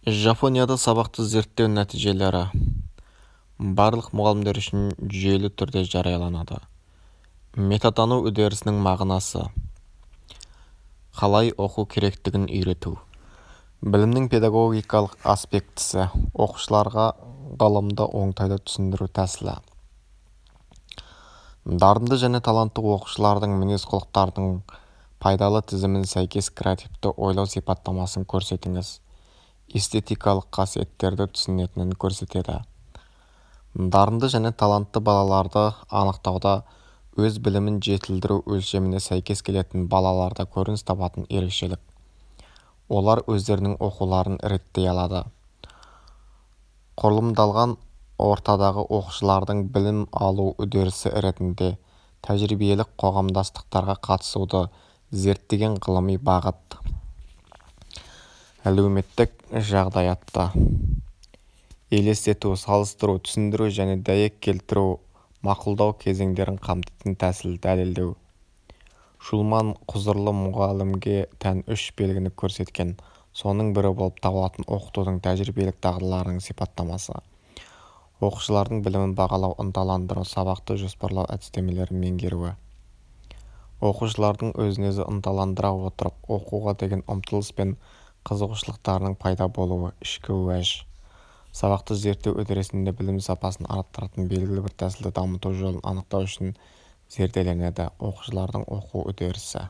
Жапонияда сабақты зерттеу нәтижелері барлық мұғалімдер үшін жүйелі түрде жарияланады. Метатану үдерісінің мағынасы. Қалай оқу керектігін үйрету. Білімнің педагогикалық аспектісі. Оқушыларға ғылымды оңтайлы түсіндіру тәсілі. Дарынды және талантты оқушылардың мінез-құлықтарының пайдалы тізімін сәйкес креативті ойлау сипаттамасын көрсетіңіз. Эстетикалық қасиеттерді түсінетінін көрсетеді. Дарынды және талантты балаларды анықтауда өз білімін жетілдіру өлшеміне сәйкес келетін балаларда көрініс табатын ерекшелік. Олар өздерінің оқуларын реттей алады. Құрылымдалған ортадағы оқушылардың білім алу үдерісі ретінде тәжірибелік қоғамдастықтарға қатысуды зерттеген ғылыми бағыт. Әлеуметтік жағдаятты елестету, салыстыру, түсіндіру және дәйек келтіру, мақұлдау кезеңдерін қамтитын тәсіл дәлелдеу. Шулман құзырлы мұғалімге тән үш белгіні көрсеткен, соның бірі болып табылатын оқытудың тәжірибелік дағдыларының сипаттамасы. Оқушылардың білімін бағалау, ынталандыру, сабақты жоспарлау әдістемелерін меңгеруі. Оқушылардың өзін-өзі ынталандыра отырып, оқуға деген ұмтылыс пен қызығушылықтарының пайда болуы, ішкі уәж. Сабақты зерттеу үдерісінде білім сапасын арттыратын белгілі бір тәсілді дамыту жолын анықтау үшін зерделенеді. Оқушылардың оқу үдерісі.